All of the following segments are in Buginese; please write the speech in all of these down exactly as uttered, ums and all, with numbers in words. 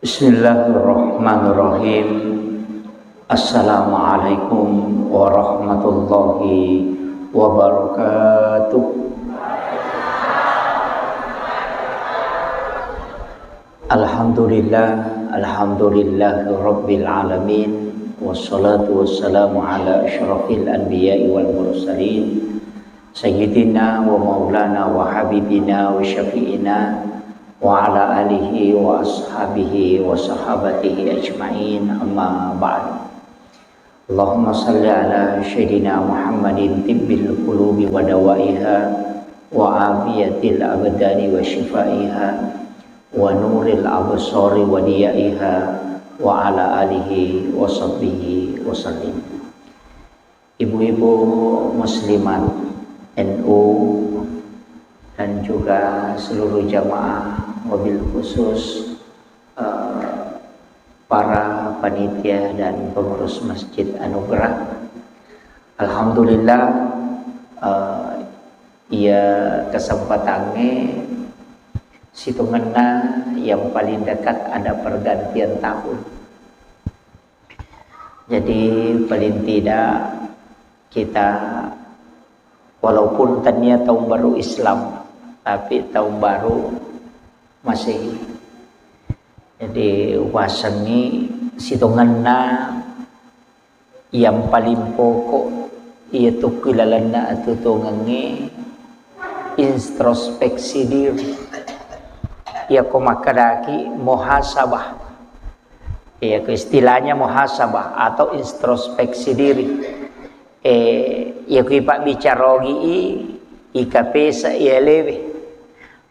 Bismillahirrahmanirrahim. Assalamualaikum warahmatullahi wabarakatuh. Alhamdulillah, alhamdulillahi rabbil alamin. Wassalatu wassalamu ala asyrafil anbiya'i wal mursalin, sayyidina wa maulana wa habibina wa syafi'ina wa ala alihi wa ashabihi wa sahabatihi ajma'in, amma ba'du. Allahumma salli ala sayyidina Muhammadin tibbil qulubi wa dawaiha wa afiyatil abdani wa shifaiha wa nuril absari wa diyaiha wa ala alihi wa sahbihi wa sallim. Ibu-ibu muslimat N U dan juga seluruh jamaah, wabil khusus, eh, para panitia dan pengurus Masjid Anugerah. Alhamdulillah, eh, iya kesempatangnge sitongenna yang paling dekat ada pergantian tahun. Jadi paling tidak kita, walaupun tania tahun baru Islam, tapi tahun baru Masehi. Jadi upasengi sitongenna yang paling pokok, iya tu ku ilalenna atuongengnge introspeksi diri. Iya ko makkedaki muhasabah. Iya ko istilahnya muhasabah atau introspeksi diri. Eh, iya ko ipabbicarogi i, ikapesa iya lewe.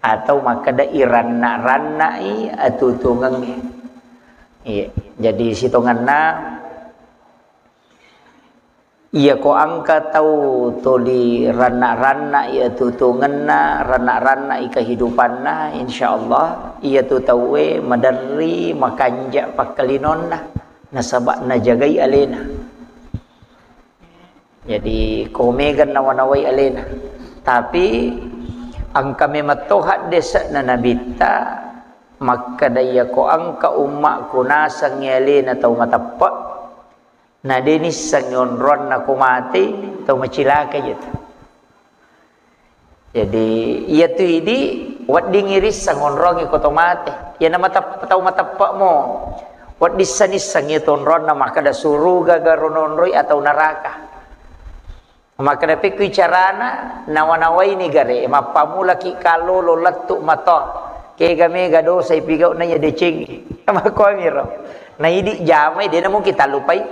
Atau makkeda iranna-rannai atuongengnge. Iya, jadi sitongenna, iya ko engka tau tuli ranna-ranna iya atuongenna, ranna-ranna i kehidupanna, insyaallah iya tu tauwe maderri makanja pakkalinonna, nasaba najagai alena. Jadi ko mega nawa-nawai alena. Tapi engka memang to haddese'na Nabitta makkeda, iya ko engka ummakku nasengngi alena tau mateppe, na de nissengngi onroanna ko mate, tau macilaka je tu. Jadi, iya tu idi weddingngi risseng onroangngi ko to mate. Iya na matep-, tau mateppe mo. Wedding sissengngi tu onroanna makkeda suruga garo nonroi atau neraka. Makkeda pekkui carana, nawa-nawaini gare, mappamulaki kallolo lettu matoa. Kega mega dosa ipigau na iya decengngi. Makkuamiro. Na idi jamai, de na mungkin tallupai.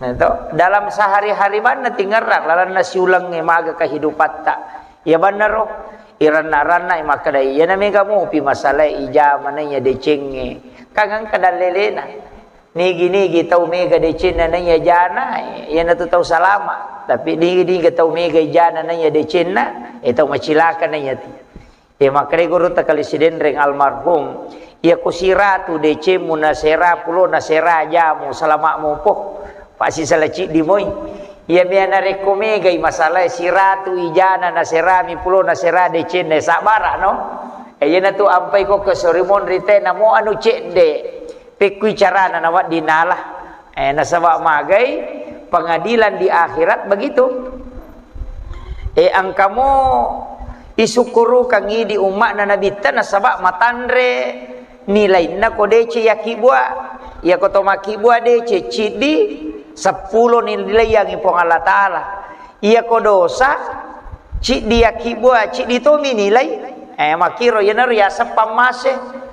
Nah, to, dalam sehari-hari banna tingerang lalanna siulengnge maga kehidupatta. Iya bannaro, iranna-ranna makkeda, iya na mega mopi masalae ijama na iya decengnge. Kan engka dallelena. Nigi-nigi tau mega decenna na iya jana, iya na tu tau salama. Tapi nigi-nigi tau mega ijana na iya decenna, eh, tau macilaka na iya ti. Iya makkeda gurutta kali Sidenreng almarhum, iya ko siratu decemmu nasera pulo nasera jamu, salama mopo. Pasi sala ciddi moi. Iya mea narekko megai masalae siratu ijana naserami pulo nasera decenna, sabara no. Eh, iya na tu ampai ko ke sorimonri te namo anu cedde. Pekkui carana nawedding nala. Eh, nasaba magai pengadilan di akhirat begitu. Eh, engkamo isukkurukangngi di umma'na Nabitta nasaba matanre nilainna ko deceng yakkibua. Iya ko to makkibua deceng ciddi, seppulo nilaiangngi Puang Allah Ta'ala. Iya ko dosa ciddi yakkibua, ciddi tomi nilai. Eh, makkiro iyanaro yaseng pammase.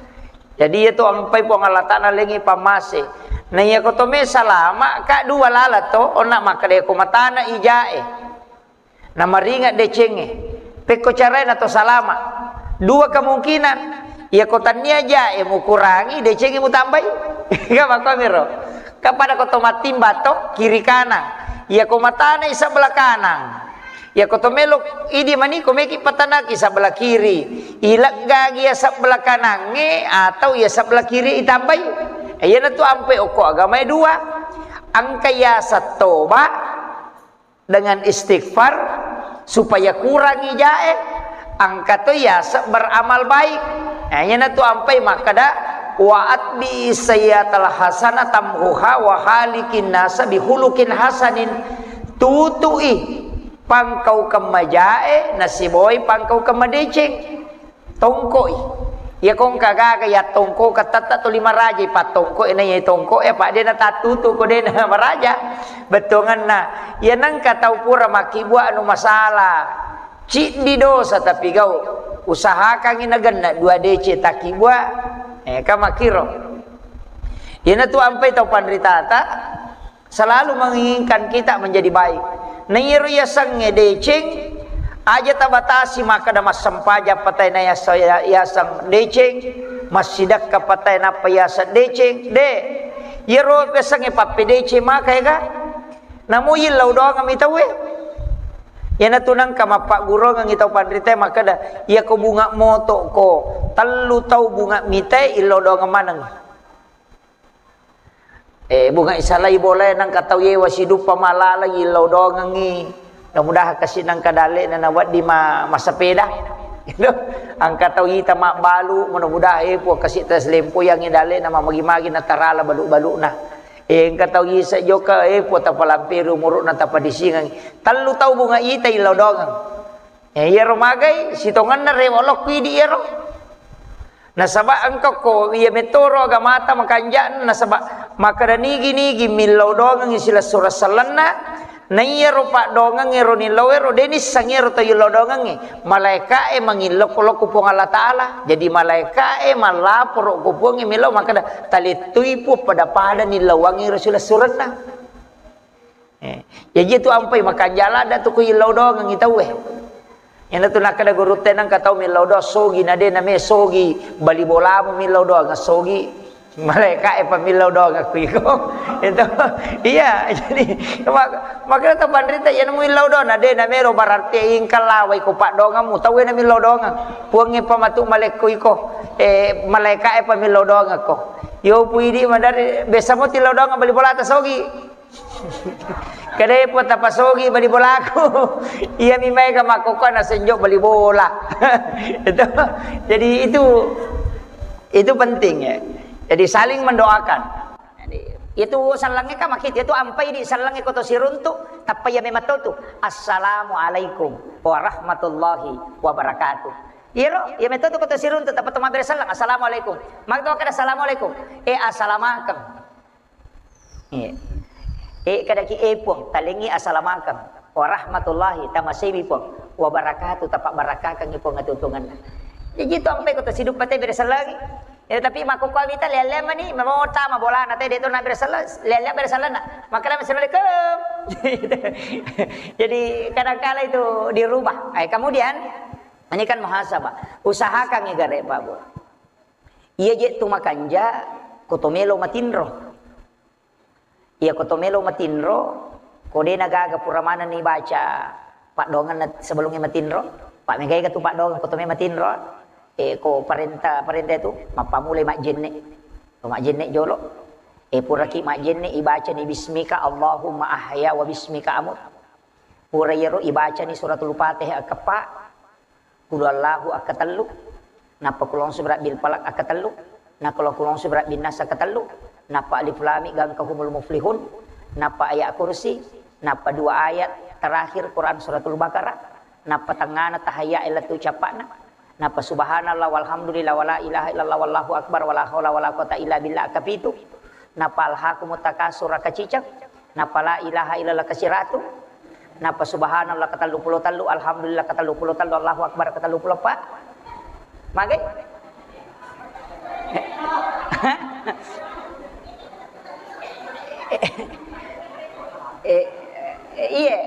Jadi iya tu ampai Puang Allah Ta'ala lengi pammase. Na iya ko to me salama ka dua lala to, onna makkeda ko matana ijae. Na maringa decengnge. Pekko carae na to salama. Dua kemungkinan. Iya ko tania jae mukurangi, decengnge mutambai. Ga makkuamiro. Ka pada ko to mattimba to kiri kanan. Iya ko matana i sebelah kanan. Iya ko to melo idi mani ko meki patanaki sebelah kiri. Ileggagi iya sebelah kanangnge atau iya sebelah kiri itambai. Iya na tu ampai okko agamae dua. Engka iya settoba dengan istighfar supaya kurangi jae, engka to yaseng beramal baik. Nah, iyanatu ampai makkeda Wa atbi sayyatal hasana tamhuha wa halikin nasa bihulukin hasanin. Tutui pangkaukeng majae nasibawai pangkaukeng madeceng. Tongkoi. Iya kongka gaga ya tongko ka tetta tuli maraja, pattongko e na iya tongko e, apa de na tattutu ko de na maraja. Bettuanganna, iya nengka tau pura makkibua anu masalah. Ciddi dosa tapi gau. Usahakangi nagenna dua dece takkibua. Eh, ka makkiro. Iyanatu ampai tau panritata selalu menginginkan kita menjadi baik. Na iyaro yasengnge deceng, aja tabatasi makkeda massempajang patai na yasa-, yaseng deceng, massidekka patai nappa yaseng deceng, de. Iyaro yasengnge pappedeceng maka ega. Namo yillau doangeng mi tauwe. Iyanatu nengka mappagguruangengngi tau panritae makkeda, iyako bunga moto ko, tellu tau bunga mitae illau doangeng maneng. Eh, bunga isalai bolae nengka tau yewa siduppa malala illau doangengngi. Mudah-mudahan kasi nengka dalle'na nawedding ma-, massepeda. Gitu. Engka tau ita mabbalu, mudah-mudahan, eh, puang kasi taslempoi angngi dalle'na mamagi-magi natarala balu-baluna. Eh, engka tau isa jokka, eh, puang tapalamperi umuru'na tapadisingeng. Tellu tau bunga ita illau doangeng. Eh, iyaro magai, sitongenna rewa lokku idi iyaro. Nasaba engka ko iya metoro agamata makanja'na, nasaba makkeda nigi-nigi millau doangengngi silessureng sellenna, na iyaro paddoangengnge ro nillau ero, de nissengngi ero tau illau doangengnge. Malaeka'e mangillokko lokku Puang Allah Ta'ala. Jadi malaeka'e mallaporo ko Puangnge millau makkeda, talettui Puang pada-pada nillauangngi ro silessurenna. Eh, jaji tu ampai makanja ladda tu ku illau doangengngi tauwe. Iyanatu nakkeda gurutta nengka tau millau doang sogi na de name sogi bali bolamu millau doang sogi malaeka'e pa millau doang aku iko. Itu. Iya, jadi mak-, makanya tau panrita iya nemu illau doang na de namero berarti ingka lawai ko paddoangemmu tauwe na millau doang. Puangnge pa matu malekko iko. Eh, malaeka'e pa millau doang ko. Yo puidi madari biasa mo tillau doang bali bolata sogi. Kedai pun tapasogi bali bolaku. Iya mi maega makkokkoe nasenjo bali bola. Itu. Jadi itu, itu penting ya. Jadi saling mendoakan. Jadi, itu sellengnge kan makkita, itu ampai di sellengnge koto siruntu, tappa iya memang tu. Assalamualaikum warahmatullahi wabarakatuh. Iyaro, iya metto tu koto siruntu, tappa to mabbere selleng, assalamualaikum. Maka kada assalamualaikum. Eh, assalamakeng. Iya. Eh, kadaki, eh, Puang, talengi assalamakeng. Warahmatullahi, tamasebi, Puang. Wabarakatuh, tapabbarakakangi, Puang, atutunganna. Jadi, itu ampai ko tasiduppa te bere sellengi. Ya, tapi makko kami ta lele mani, memang tama bolana te, de to na bere sellen, lele bere sellenna. Makanya, "Assalamualaikum." Jadi, kadangkala itu dirubah. Eh, kemudian, ini kan muhasabah. Usahakan ya, gare, Pak, Bu. Iya je tu makanja, ko to melo matinro. Iya ko to melo matinro, ko de na gaga pura manenni baca paddoangenna sebelumnya matinro, pa megai ga tu paddoangeng ko to me matinro, eh, ko parenta, parenta itu mappamulai majjenne. Ko majjenne jolo, eh, puraki majjenne ibacani bismika Allahumma ahya wa bismika amut. Pura iyaro ibacani suratul Fatihah akeppa, Qul huwallahu akkatellu, nappa Qul a'udzu birabbil falaq akkatellu, nappa Qul a'udzu birabbin nas akkatellu, nappa Alif Lam Mim gangka humul muflihun, nappa ayat kursi, nappa dua ayat terakhir Quran suratul Baqarah, nappa tengngana tahayya ellatu cappa'na, nappa subhanallah walhamdulillah wala ilaha illallah wallahu akbar wala haula wala quwata illa billah akapitu, nappa alhakumut takasur akaciceng, nappa la ilaha illallah kasiratu, nappa subhanallah katallu pulo tallu, alhamdulillah katallu pulo tallu, Allahu akbar katallu pulo eppa. Magai? Eh, eh, iye.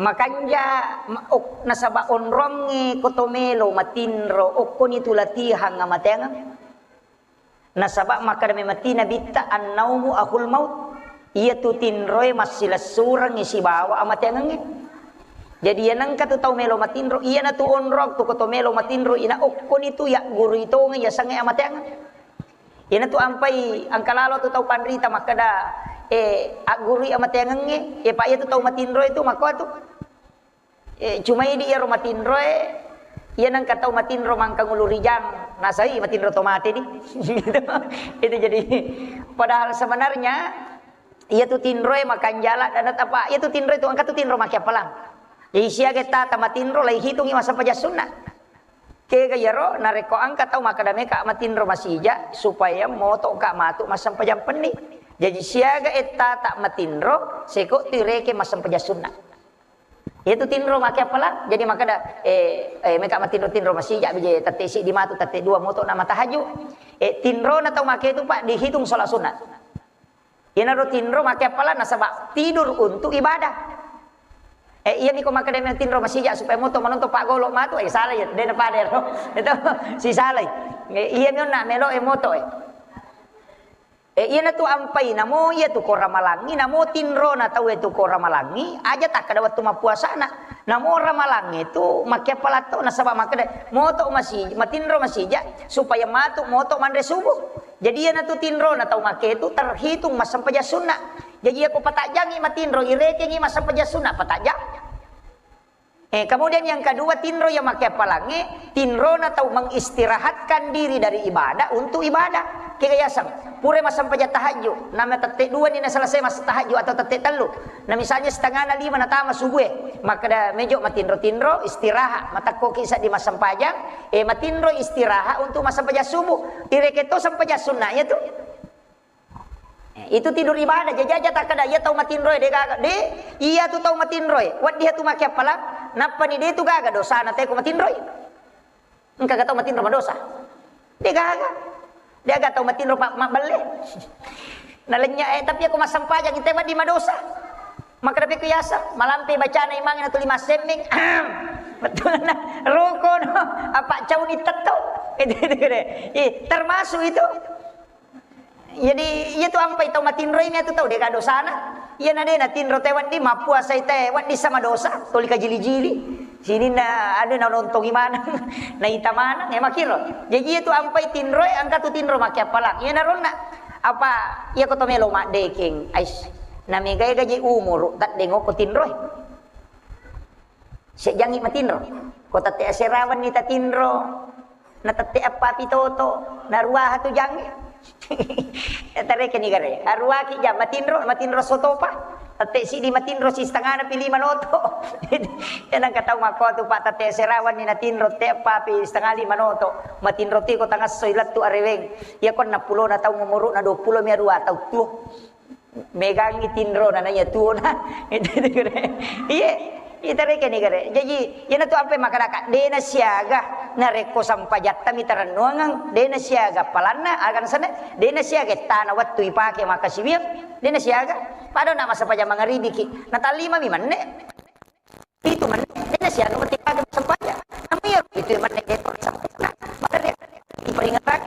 Makanja, ma-, ok-, nasaba onrongnge ko to melo matinro, okkoni tu latihang amateangeng. Nasaba makkeda memang ti Nabitta, "Annaumu akhul maut." Iyatu tinroe massilessurengngi sibawa amateangengnge. Jadi, iya nengka tu tau melo matinro, iyanatu onrong tu ko to melo matinro, ina okkoni tu yaggurui tongeng yasengnge amateangeng. Iyanatu ampai engka lalo tu tau panrita makkeda, eh, aggurui amateangengnge, eh, pa iyatu tau matinroe tu makkoatu. Eh, cuma idi iyaro matinroe, Iya nengka tau matinro mangkang ulu rijang, nasai matinro to mate di. Gitu. Itu jadi, padahal sebenarnya iya tu tinroe makanjala dan apa, iya tu tinroe tu engka tu tinro makiappalang. Jadi siaga tata matinro lai hitungi massempajang sunna. Kega iyaro narekko engka tau makkeda meka matinro masija supaya motoka matu massempajang penni. Jadi siaga ettata matinro seko tu ireke massempajang sunna. Iyatu tinro makke appalang, jadi makkeda, eh, eh, meka matinro-tinro masija bije tette siddi matu, tette dua moto na matahajju. Eh, tinrona tau makke itu, Pak, dihitung sholat sunat. Iyanaro tinro makke appalang nasaba tidur untuk ibadah. Eh, iyami ko makkeda matinro masija supaya moto manonton Pak Golo matu, eh, salah ya, dena pada ro. Itu si salah. Eh, iyami onna melo e moto e. E, iyanatu ampai, namo iyatu ko ramalangngi, namo tinrona tau e tu ko ramalangngi, aja takkeda wettu mappuasana. Namo ramalangngi tu makke appalatto, nasaba makkeda, moto masi-, matinro masija, supaya matu moto manre subuh. Jadi iyanatu tinrona tau makke tu terhitung massempajang sunna. Jadi iyako patajjangi matinro, irekengi massempajang sunna, patajjang. Eh, kemudian yang kedua, tinro yang makke appalangnge, tinrona tau mengistirahatkan diri dari ibadah untuk ibadah. Kega yaseng, pura massempajang tahajju, nama tette dua ni na selesai mas tahajju atau tette tellu. Nah, misalnya setengah na lima natama subuh e, makkeda mejo matinro-tinro, istirahat, matakkoki seddi massempajang, eh, matinro istirahat untuk massempajang subuh. Ireke to sempajang sunnah ya tu. Eh, itu tidur ibadah, jaji aja takkeda, iya tau matinroe, de gaga. De, iya tu tau matinroe, wedding tu makke appalang, nappani de tu gaga dosana teko matinroe. Engka ga tau matinro madosa? De gaga. De gaga tau matinro pa-, mabbelle. Nalenya, eh, tapi ako massempajang, ite wedding madosa. Maka tapi ku yasa, malampe bacana imang na tuli massemmeng. Betul na, roko no, apa cauni tetto. Itu, itu, itu. Ih, termasuk itu. Jadi, iya tu ampai tau matinro ini tu tau deka dosana. Iya na de na tinro te wedding, mappuasai te wedding sama dosa, toli kajili-jili. Sininna anu na nontongi maneng, na ita maneng, ya makiro. Jadi iya tu ampai tinroe, engka tu tinro makke appalang. Iya naronna. Apa iya ko to melo maddekeng, ais. Na megai gaji umuru, taddengoko tinroe. Sejjangi matinro. Ko tette aserawanni tatinro, na tette appapi toto, na ruaha tu jangi. Tarekeni gare. Aruaki jang matinro, matinro sotopa. Tette sidi matinro si setengana pi lima noto. Ya nangka tau makko tu, Pak, tette aserawanni natinro, tette appapi setengah lima noto. Matinro tiko tangassoi lettu areweng. Ya konna pulona tau umuruna dua pulo mi arua tau tuo. Megangi tinrona, naiya tuona. Itu, itu, gare. Iye, ita rekeni gare. Jaji, iyana tu ampai makkadaka, dena siaga, narekko sampajatta mi tarennuangeng, dena siaga palanna, aga nasenna, dena siaga ettana wettu ipake makkasiwiang, dena siaga. Pada na massempajang mangaribiki, natallima mi menne. Pitu menit, dena siaga mati pada massempajang. Namu iya pitu menit de to sampajang. Maka dia diperingatkan.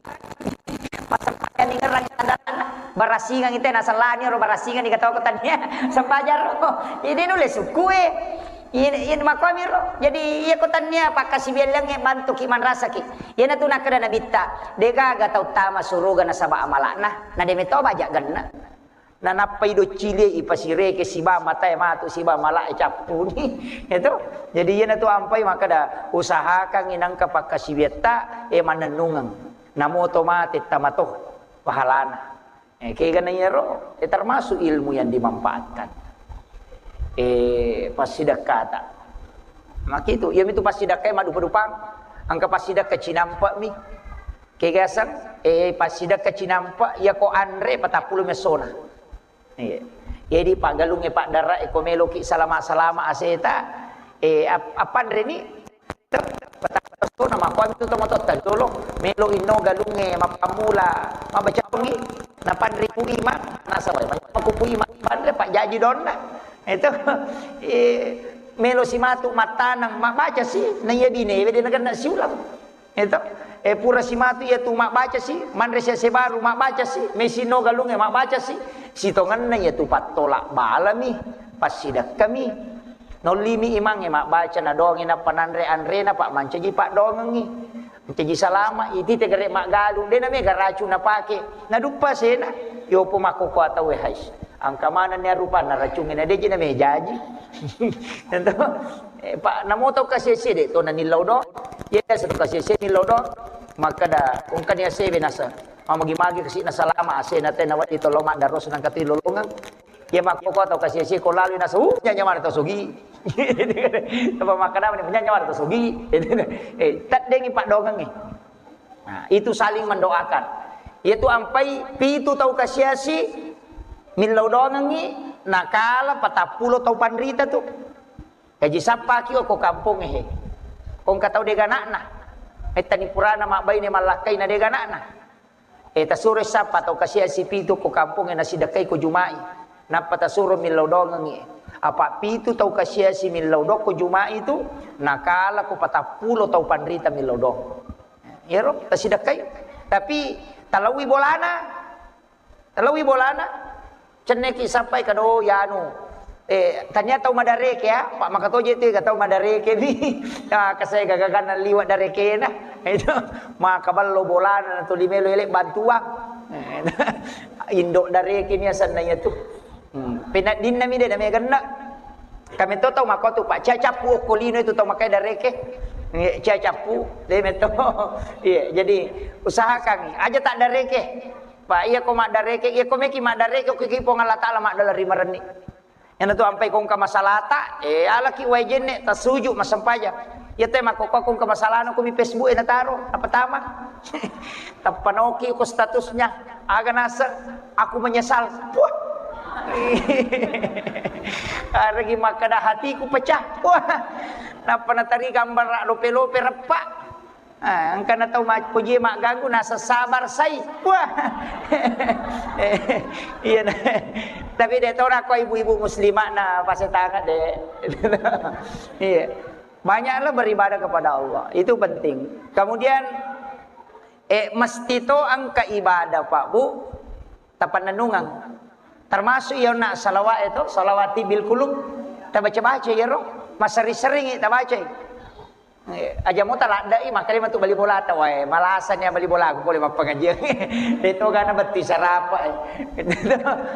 Massempajang ni ngerang tandana. Barasingang ite nasellani ro barasingang ni katoko tania. Sempajang ro. Ini nulle sukue. Ini, ini makomi ro. Jadi iya ko tania pakkasiwiang lengnge bantuki manrasaki. Iyana tu nakkeda Nabitta, degaga tau tama suruga nasaba amala'na. Na de metoba aja genna. Nanappai doccilie ipasireke siba matae matu siba malae cappuni. Itu. Jadi iyana tu ampai makkeda usahakangngi nangka pakkasiwiatta e mannennungeng. Namo to mate tamato pahalana. Eh, kegana iyaro, eh, termasuk ilmu yang dimanfaatkan. Eh, passidekkata. Makitu, iyamitu passidekkae maddupa-dupang. Engka passidekka cinampe mi. Kegaseng, eh, passidekka cinampe, iyako anre patappulo messona. Iya. Jadi paggalungnge paddara, eh, ko meloki salama-salama aseta, eh, ap-, appanreni? Patappulo messona, makkuami tu tomatoatta jolo, melo inno galungnge mappammula mabbaca tongi, napanre ku imang, nasaba, makku ku imang, panre, pajjaji donna. Itu, eh, melo si matu mattaneng, mabbaca si, na iya binewe de nagenna siulang. Itu. Eh, pura si matu iyatu mabbaca si, manre si ase baru mabbaca si, mesinno galungnge mabbaca si, sitongenna iyatu pattola balami, passidekkami. Nollimi imangnge mabbaca, nadoangi nappa nanre anrena, pa mancaji paddoangengngi. Mancaji salama, iti tegere maggalung, de namega racung napake. Naduppa sena, yopo makkokkoa tauwe hais. Angka manenni arupanna racungnge na de'ji na mejaji. Ento, eh, pa, namo tau kasi-asi de to nanillau do. Iya, satu kasi-asi nillau do. Makkeda, kongkani asewe nasa. Mamagi-magi kasi na salama, ase na tena wadi to loma daros nang kati lolongang. Iya, makkoko tau kasi-asi ko lalu nasa, uh, nyanya mana tau sogi. Apa makkeda mani, nyanya mana tau sogi. Eh, taddengi padongengi. Nah, itu saling mendoakan. Yaitu ampai pitu tau kasiasi millau dongengi, nakala patappulo tau panrita tu. Kaji sappaki ko kampong he. Kongka tau deganakna. Mettani purana mabbaine mallakkai na deganakna. Eh, tasuro sappa tau kasiasi pitu ko kampong na sidakkai ko Jumai. Nappa tasuro millau dongengi. Apa pitu tau kasiasi millau do ko Jumai tu, nakala ko patappulo tau panrita millau dong. Iyaro tasidakkai. Tapi talaui bolana. Talaui bolana. Cenneki sampai kado yanu. Eh, tania tau madareke ya, Pak, makatoje tu ga tau madareke ni. Ya, kasai gagaganna liwa darekena. Itu maka ballo bolana tu limelo ele bantuang. Indo dareke ni asanna iya tu. Hmm. Penaddinna mi de na meganna. Kami to tau makotu, Pak, cia cappu okko lino itu tau makai dareke. Iya, cia cappu, de meto. Iya, jadi usahakan aja tak dareke. Pak, iya ko maddareke, iya ko meki maddareke, ko ki Puang Allah Taala maddala ri marenni. Yana tu ampai kongka masalata, eh, alaki wae jenne, tasuju massempajang. Iya te makkokko kongka masalana ko mi Facebook e nataro, apa tama? Tappanoki ko statusnya, aga naseng, aku menyesal. Wah. Aregi makkeda hatiku pecah. Wah. Nappa natari gambar lope-lope reppa. Ah, engkana tau ma-, pojie magganggu, nasa sabar sai. Wah. Iya, nah. Tapi de tona ko ibu-ibu muslimah na pasetanga de. Iya. Banyaklah beribadah kepada Allah. Itu penting. Kemudian, eh, mesti to engka ibadah, Pak, Bu, tapannennungang. Termasuk iya na salawat itu, salawat tibbil kulub. Tabaca-baca iyaro. Masering-sering tabaca. Eh, aja muta ladde'i, makkeda matu bali bolata, wae, malasani bali bolaku pole mappangajiang. Itu gana betti sarapa, eh.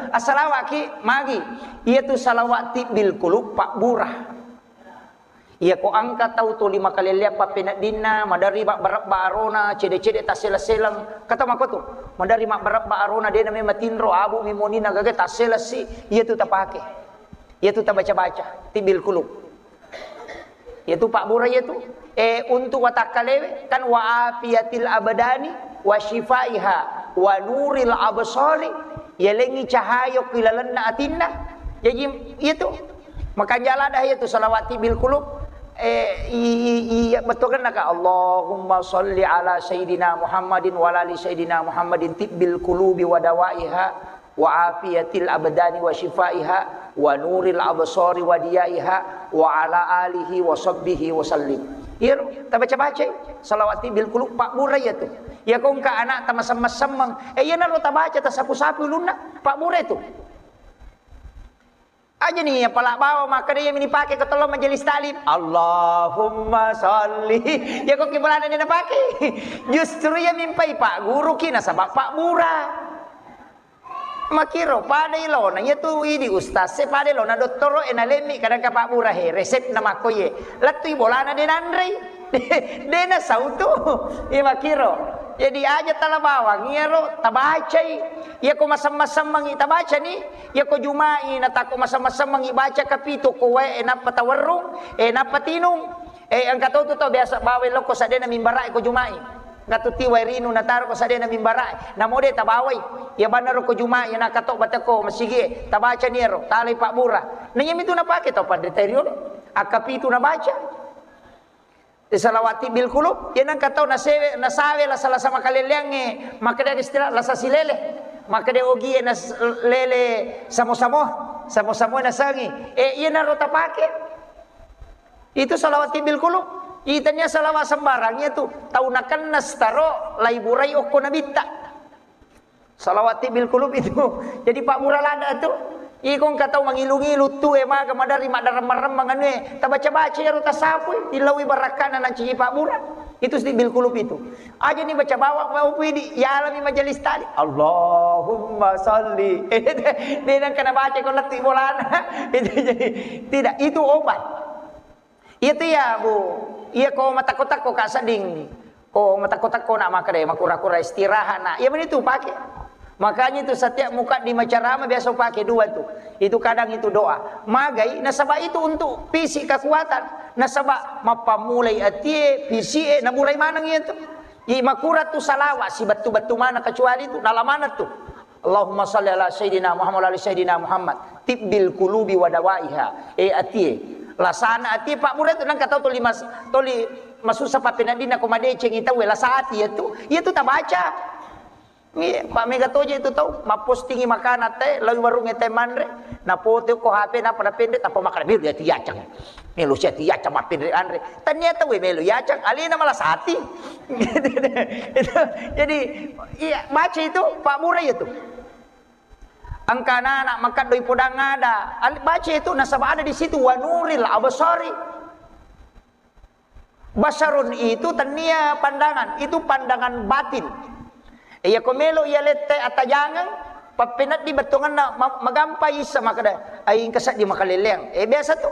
Assalawaki, magi. Iya tu salawat tibbil kulub, pabbura. Iya ko engka tau tuli makalelleang pappeneddinna, maderri mabbarebba arona, cede-cede tasseleng-seleng. Kata makotu, maderri mabbarebba arona, dena memang tinro, abu mi monina gaga tasselessi, iya tu tapake. Iya tu tabaca-baca, tibbil kulub. Iyatu pabbura iyatu. Eh, untuk watakkalewe, kan wa afiyatil abdani wa syifaiha wa nuril absari, yalengngi cahaya ki lalenna atinna. Jaji, iyatu. Makanja lada iyatu salawat tibbil kulub. Eh, i, i, i, bettuanna ka, Allahumma salli ala sayyidina Muhammadin wa ala ali sayyidina Muhammadin tibbil kulubi wa dawaiha wa afiyatil abdani wa syifaiha wa nuril absari wa diyaiha wa ala alihi wa sahbihi wa sallim. Iyaro tabaca-bacai salawat tibbil kulub, pabbura iyatu. Iya ko engka anakta masemmeng-semmeng, eh, iyanaro tabaca, tasapu-sapu ulunna, pabbura itu. Aja ni, apala bawa makkeda iyami nipake ko tollo majelis taklim. Allahumma salli. Iya ko ki bolana de napake. Justru iyami mpai pagguruki nasaba pabbura. Makiro, pada ilona, iyatu idi ustaz e, pada ilona dottoro e, nalemmi kadang ka pabbura he, resepna makko iye. Lettui bolana de nanrei. De nasau tu. Iya makiro. Jadi aja tala bawang, iyaro tabacai. Iya ko masemmeng-semmengi tabacani, iya ko Jumai natakko masemmeng-semmengi baca kapitu ko wae, e nappa tawerrung, e nappa tinung. Eh, engka to tu tau biasa bawai lokko saddena mimbara e ko Jumai. Engka tu tiwai rinu nataro ko saddena mimbara e. Namo de tabawai. Iya bannaro ko Jumai, iya nakkato bateko masigi e. Tabacani ero, talai pabbura. Na iyami tu napake tau panrita riolo. Akkapitu nabaca. Eh, salawat tibbil kulub, iya nengka tau nasewe, nasawe lasa-lasa makaleleangnge, makkeda istilah lasa silele. Makkeda ogi e nas-, lele samo-samo. Samo-samo nasengi. Eh, iyanaro tapake. Itu salawat tibbil kulub. Itania salawat sembarang itu. Tau nakenna staro, laiburai okko nabitta. Salawat tibbil kulub itu. Jadi pabbura lada tu. Iko engka tau mangilu-ngilu tu e maga maderri maddaremmang-remmang anu e, tabaca-baca iyaro tasapui, dilaui barakkana nancaji pabbura. Itu siddi bil kulub itu. Aja ni baca bawang mau pidi, yalami majelis tadi. Allahumma salli. Dia nang kena baca ko lettu bolana. Itu jadi tidak, itu obat. Iya tu ya, Bu. Iya ko matakko-takko ka sedding. Ko matakko-takko na makkeda, makura-kura istirahat na. Iya meni tu pake. Makanya itu setiap mukaddimah ceramah biasa upake dua tu. Itu kadang itu doa. Magai nasaba itu untuk fisik kekuatan. Nasaba mappammulai atie, fisik e, naburai maneng iya tu. I makura tu salawat sibattu-battu mana kecuali tu nala maneng tu. Allahumma salli ala sayyidina Muhammad wa ala ali sayyidina Muhammad. Tibbil qulubi wa dawaiha. E atie. Lasana atie pabbura tu nangka tau tuli mas-, tuli masussa pappeneddinna ko madecengi tau e lasa ati iya tu. Iya tu tabaca. Iya, pa mega toje itu tau mappostingi makanan te, lawi warung e te manre. Napote ko H P napa napenre, tappa makkeda melo ati yacang. Melo si ati yacang mappenre anre. Tania tau e melo yacang, alena malasati. Itu, jadi, iya, baca itu, pabbura itu. Engka anak-anak makaddoi podang ada. Al-, baca itu nasaba ada di situ, wa nuril absari. Basarun itu tania pandangan, itu pandangan batin. Iya ko melo iya lette attajangeng, pappeneddi bettuanganna ma-, magampai issa makkeda, ai engka seddi makaleleang. Eh, biasa tu.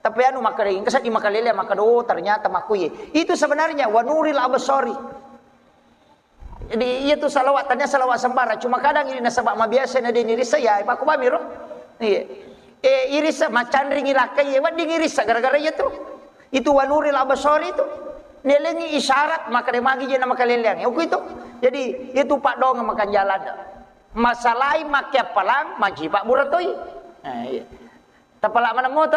Tapi anu makkeda, engka seddi makaleleang, makkeda, oh, ternyata makkuye. Itu sebenarnya wa nuril absari. Jadi, iya tu salawat, tania salawat sembarang. Cuma kadang ini nasaba mabiasa na deni rissa, ya, pakku bami ro. Iya. Eh, irissa, macanringi lakkai, iya, wedding irissa gara-gara iya tu. Itu wa nuril absari itu. Nelengi isyarat, makkeda magi je na makaleleang. Oku itu. Jadi, itu paddoangeng makanjala ada. Masalai makke appalang, mancaji pabbura toi. Nah, iya. Tapala mana moto?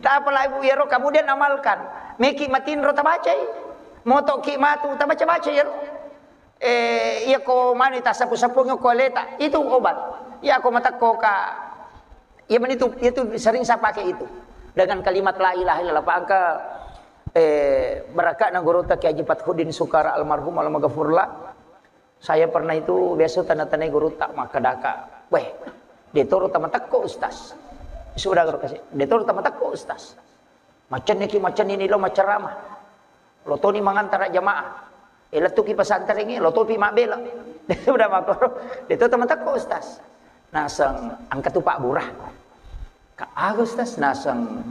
Tapala ibu iyaro, kemudian amalkan. Meki matinro tabacai. Moto ki matu tabaca-baca iyaro. Eh, iya ko mani tasapu-sapu ko aleta. Itu obat. Iya ko matakko ka. Iya mani tu, itu sering saya pakai itu. Dengan kalimat la ilaha illallah. Pak angka, eh, barakatna gurutta Kiai Haji Fathuddin Sukara almarhum almaghfurlah. Saya pernah itu biasa tana-tanai gurutta makkadaka, "Weh, detoro tamatekko, Ustaz." Sudah guru kasih, "Detoro tamatekko, Ustaz." Macenni ki, macenni ni lo maceramah. Lo toni mangantara jamaah. Eh, lettuki pesantrengnge, lo topi mabbela. Sudah makoro, "Detoro tamatekko, Ustaz." Naseng, "Engka tu pabbura." "Ka aga, Ustaz?" Naseng,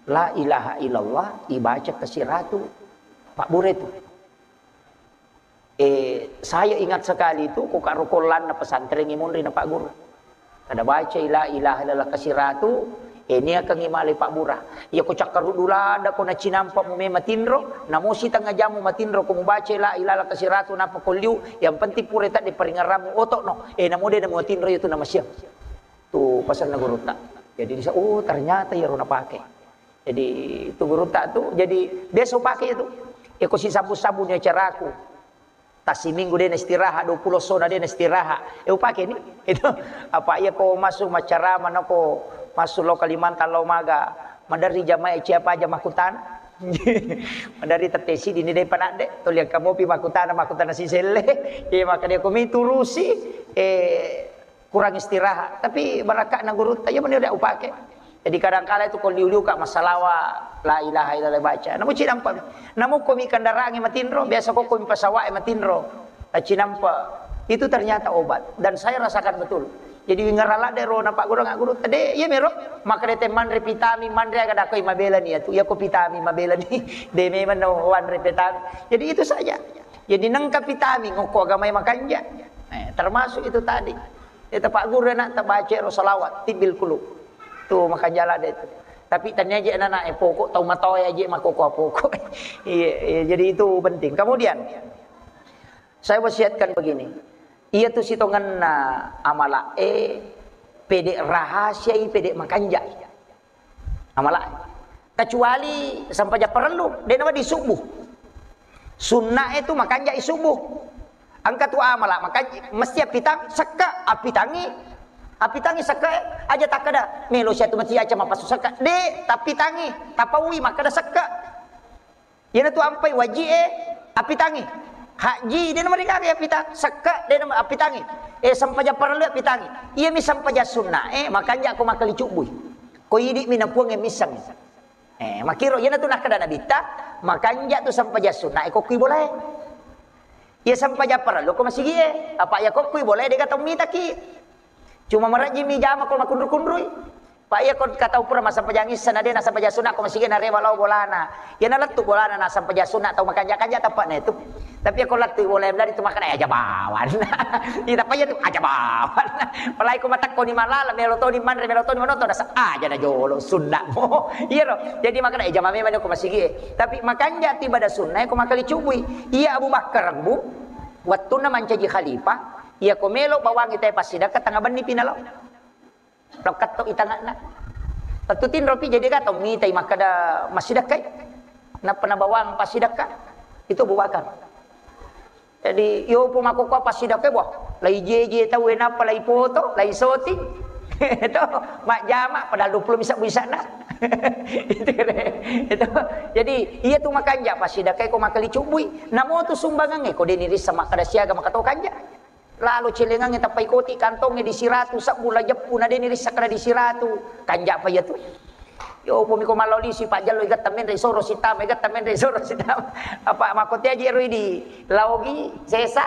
"La ilaha illallah ibaca kasiratu pabbura itu." Eh, saya ingat sekali itu, ko karo kollanna pesantren i munri na Pak Guru. Kada baca la ilaha illallah kasiratu, eh, niakangi male pabbura. Iya ko cakkaruddu ladda ko nacinampa mu me matinro, namo sitengnga jamu matinro ko mubaca la ilaha illallah kasiratu nappa ko liu, yang penting pura tadde paringerrammu oto'no. Eh, namo de namo matinro itu namasiang. Tu pasanna gurutta. Jadi disa, oh, ternyata iyaro napake. Jadi, itu gurutta tu, jadi biasa upake itu. Eko sisabbu-sabbu ni acaraku. Tassiminggu de na istirahat, dua pulo sona de na istirahat. Eh, upake ni. Itu apa iya ko masuk macarama nako masuk lo Kalimantan lo maga. Maderri jamaah cia paja makkutana. Maderri tette siddi ni de panadde. Toli engka mopi makkutana, makkutana siselle. Iya, maka dia ko mi turusi, eh, kurang istirahat. Tapi barakatna gurutta, iya meni udah upake. Jadi kadangkala itu ko liu-liu ka massalawa, la ilaha illallah baca. Namu cinampa, namu ko mi kendaraan matinro, biasa ko ko mi pesawat matinro. Cinampa, itu ternyata obat. Dan saya rasakan betul. Jadi wingarala de ro na Pak Guru, nggak guru tadi, iya mero. Maka de manre vitamin, manre aga dakoi mabela ni ya tu, iya ko vitamin mabela ni. De memang no wanre vitamin. Jadi itu saja. Jadi nengka vitamin, ngoko agama makanja. Eh, termasuk itu tadi. Ita Pak Guru anak tabaca ro salawat, tibbil qulub. Tu makanja la de tu. Tapi tania je anak, eh, pokok tau matoa aja makoko pokok. Iya, iya, jadi itu penting. Kemudian, saya wasiatkan begini. Iya tu sitongenna amala e, pede rahasia i, pede makanja i. Amala. Kecuali sampajang parellu, de nawedding subuh. Sunna e tu makanja i subuh. Engka tu amala, makanja, mesti appitang, sekka, appitangi. Appitangi sekka e, aja takkeda, melo sia tu mesti aja mappasu sekka. De, tappitangi, tapaui, makkeda sekka. Iyana tu ampai waji e, appitangi. Haji, de' namarigaga ya pitang, sekke, de' nama-, appitangi. Eh, sempajang parellu ya pitangi. Iya mi sempajang sunna, eh, makanja ko makkali cubbui. Ko idi' mi na puang e misseng. Eh, makiro, iyana tu nakkeda Nabitta, makanja tu sempajang sunna, eh, ko kui bolae. Iya sempajang parellu ko masigi e, apa iya ko kui bolae de' ga tau mitaki. Cuma marajji mi jama ko makunru-kunrui. Pa iya ko katau pura massempajang issa na de' nassempajang sunna ko masigi e narewa lao bolana. Iya nalettu bolana nassempajang sunna tau makanja-kanja tappa'na itu. Tapi iya ko lettu bola dari tu makkeda aja bawan. Iya tappa iya tu aja bawan. Palai ko matekko ni malala melo toni manre melo toni manoto nasa aja na jolo sunna mo. Iya ro. Jadi makkeda aja mame mane ko masigi e. Tapi makanja tu ibadah sunna ko makkali cubbui. Iya Abu Bakar bu. Wattunna mancaji khalifah, iya ko melo bawangi te passidakka tengah benni pi nalao. Lokatto i tangakna. Tettu tinropi jadi ga tau mitai makkeda massidakkai. Nappa nabawang passidakka. Itu Abu Bakar. Jadi, yo po makkokkoe passidakkai, wah, lai jeje tau e nappa lai foto, lai syuting. Itu majjama padahal dua puluh misa bisana. Itu, itu. Jadi, iya tu makanja passidakkai ko makkali cubbui. Namo tu sumbangangnge ko de' nirissa makkeda siaga makato kanja. Lalo celengangnge tappa ikoti kantongnge di siratu sabbu la jeppu na de' nirissa kada di siratu. Kanja apa iya tu? Yo, upami ko mallau lisi pajjallo igatta menre soro sitama, igatta menre soro sitama. Apa makko te aji ero idi laogi sesa.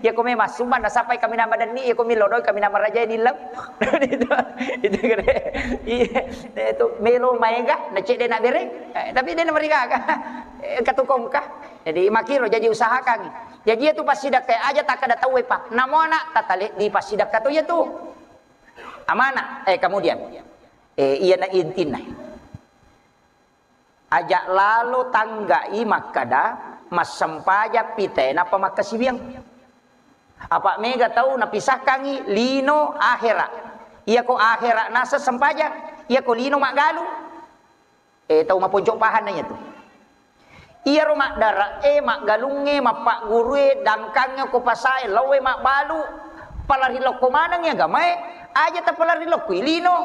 Ya ko memang sumbang nasappai kami nama denni, ya ko milo doi kami nama raja ini lem. Itu, itu kere. Iya, itu melo maega, na cedde na bere. Eh, tapi de' namarigaga. Eh, katukongka. Jadi makkiro jaji usahakan. Jaji iya tu passidakka aja takkeda tauwe pa. Namo ana' tatale di passidakka tu iya tu. Amanah. Eh, kemudian. Eh, iyana intinna. Aja lalo tanggai makkeda massempajang pite napa makkasiwiang. Apa mega tau napisahkangi lino akhera. Iya ko akhera nasa sempajang. Iya ko lino maggalu. Eh, tau maponco pahanna iya tu. Iyaro maddara e, maggalungnge, mappaggurue, dangkangnge ko pasae, laoe mabbalu, palari lokko maneng agamae, aja tapalari lokko i lino.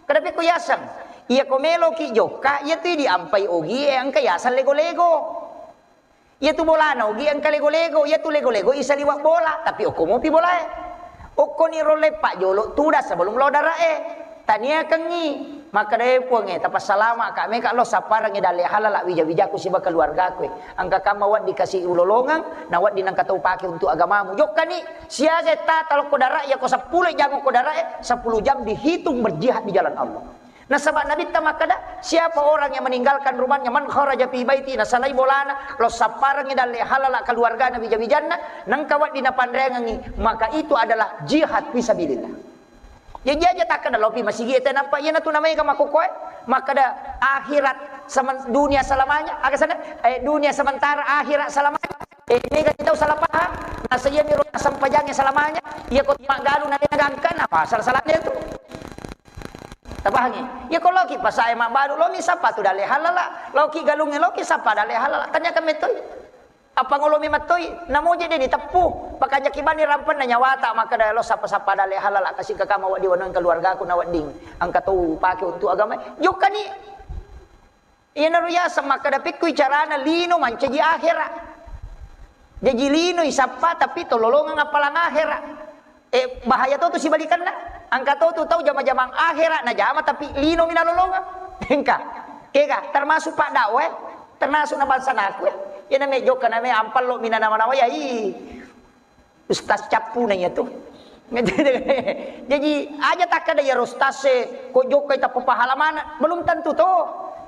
Kada pekko yaseng. Iya ko meloki jokka, iya tu diampai ogie, engka yaseng lego-lego. Iya tu bolana ogi engka lego-lego, iya tu lego-lego isaliweng bola, tapi okko mopi bolae. Okkoni rolle pajolo tudang sebelum lao darae. Taniakengngi, makkedae Puangnge, tapassalama ka meka lo sapparengngi dalle halala wija-wijaku siba keluargaku e. Engka kamma wedding kasi ulolongeng, na wedding nengka tau pake untuk agamamu. Jokkani, siaga tata lokko dara iya ko seppulo jam ko darae, sepuluh jam dihitung berjihad di jalan Allah. Nasaba Nabitta makkeda, siapa orang yang meninggalkan rumahnya, man kharaja fi baiti, nasalai bolana, lo sapparengngi dalle halala keluargana wija-wijanna, nengka wedding napanreangengngi, maka itu adalah jihad fisabilillah. Jaji aja takkeda lopi masigi e tenappa, iyanatu namaega makkokkoe, makkeda akhirat semen-, dunia selamanya, aga sana, eh, dunia sementara, akhirat selamanya. Eh, mega tau salah paham, nasa iyami ro sempajangnge selamanya, iya ko maggalu na dena gangkana, apa salah-salahnya itu? Tapahangi? Iya ko loki pasae mabbalu, lomi sappa tu dalle halala. Loki galungnge, loki sappa dalle halala. Tanyakan metoi. Apa ngolomi mattoi? Namoje de diteppu. Pakanjaki bani rampenna nyawata, makkeda lo sappa-sappa dalle halala, kasi kakama wedding wanong keluargaku na wedding engka tau pake untuk agama. Jokkani. Iyanaro yaseng makkeda pekkui carana lino mancaji akhera. Jaji lino isappa tapi tololongeng appalang akhera. Eh, bahaya to tu sibalikanna. Engka to tu tau jama-jamang akhera najama tapi lino mi nalolongeng. Engka. Kega termasuk pak dakwah, termasuk na bangsa naku. Iyana me jokka na me ampallo mi nanawa-nawa ya i. Ustaz cappuna iya tu. Jaji aja takkeda iyaro ustaz e ko jokkai tappa pahala maneng, belum tentu to.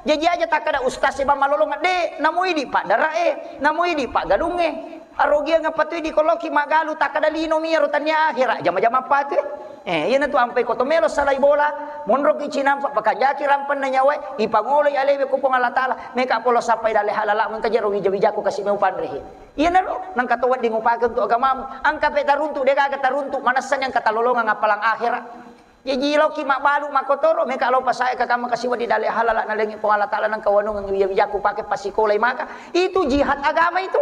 Jaji aja takkeda ustaz e bang malolongeng, de, namo idi pak dara e, namo idi pak galung e. Arogiang apa tu idi ko loki magalu takkeda lino mi iyaro tania akhera jama-jama apa tu. Eh, iyana tu ampai ko to melo salai bola, monroki cinampa pakanjaki rampenna nyawae, ipangoloi alewe ko Puang Allah Taala, meka polo sappai dalle halala mengka jero wija-wijaku kasi meu panrehe. Iyanaro, nengka to wedding upake untuk agamamu. Engka pe taruntu, de gaga taruntu, manessani engka talolongeng appalang akhera. Jaji laoki mabbalu makkotoro, meka lao pasae kakama kasi wedding dalle halala nalengi Puang Allah Taala nengka wanungeng wija-wijaku pake pasikolai maka. Itu jihad agama itu.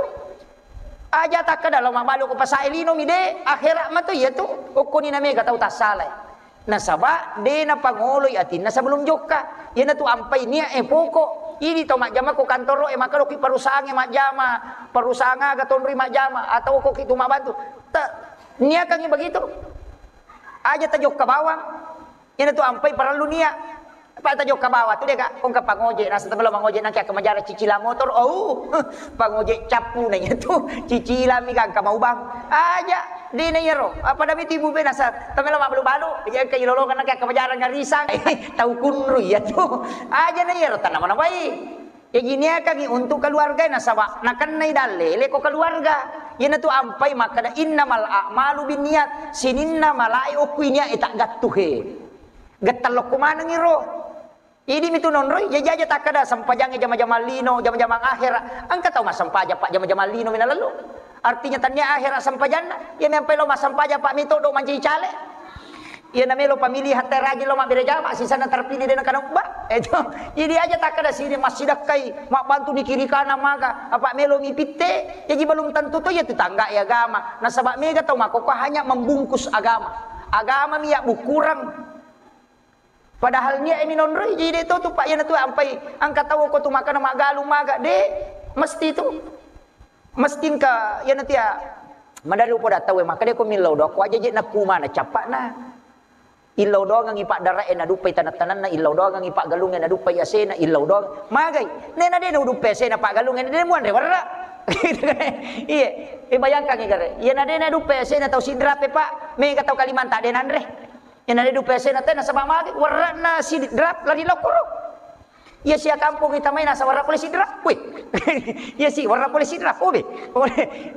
Aja takkeda lao mabbalu ko pasae lino mi de, akhera mato iya tu. Okkoni na mega tau tassalae. Nasaba de napangoloi atinna sebelum jokka. Iyanatu ampai nia e poko. Idi tau majjama ko kantoro e, maka loki perusahaan e majjama, perusahaan aga tonroi majjama, atau ko ki tu mabantu. Ta, niakangi begitu. Aja tajokka bawang. Iyana tu ampai parellu nia. Apa tajokka bawang tu deka, kongka pangoje, nasa temelo mangoje nangke akka majara cicila motor. Oh, pangoje cappu na iya tu. Cicila mi gangka maubang. Aja. Dena iyaro, apa dami tibu be nasa, tamela mabbalu-balu, iya engka ilolongeng naka kamajarang ngarisang, tau kunru iya tu. Aja na iyaro, tanna mana wai. Yaji niakangi untuk keluarga nasaba nakennai dalle, leko keluarga. Iyana tu ampai makkada innamal a'malu binniyat, sininna malae okku niat e taggattu he. Gettalokko maneng iro. Idi mitu nonroi, jaji aja takkada sempajangnge jama-jamang lino, jama-jamang akhera. Engka tau massempajang pak jama-jamang lino mina lalu. Artinya tania akhera sempajanna, iya mempai lo massempajang pak mito do mancaji cale. Iya namelo pamilihan teraji lo mabbere jama, sisana terpilih dena kana ubba. Itu. Jadi aja takkada sini massidakkai, mabbantu ni kiri kanan maka, apa melo mi pitte, jadi belum tentu to ya tetangga ya agama. Nasaba mega tau makoko hanya membungkus agama. Agama mi ya bukurang. Padahal nia e minonroi, jadi de to tu pak, iyana tu ampai engka tau ko tu makana maggalung maga de, mesti tu, mesti engka iyana tu ya. Madari upoda tau e maka de ko millau doang ko aja je nakku mana capakna. Illau doangengi pak dara e naduppai tanah-tanahna, illau doangengi pak galung e naduppai asena, illau doang magai. Nena de na uduppai asena pak galung e, de muanre werra. Iya, e bayangkangi gare. Iyana de na duppai asena tau Sidrap e pak, mega tau Kalimantan de nanre. Iyana de duppai asena te nasaba magi werra'na Sidrap lari lokoro. Iya sia kampung itamai nasaba werra pole Sidrap. Weh. Iya si werra pole Sidrap. Oh be.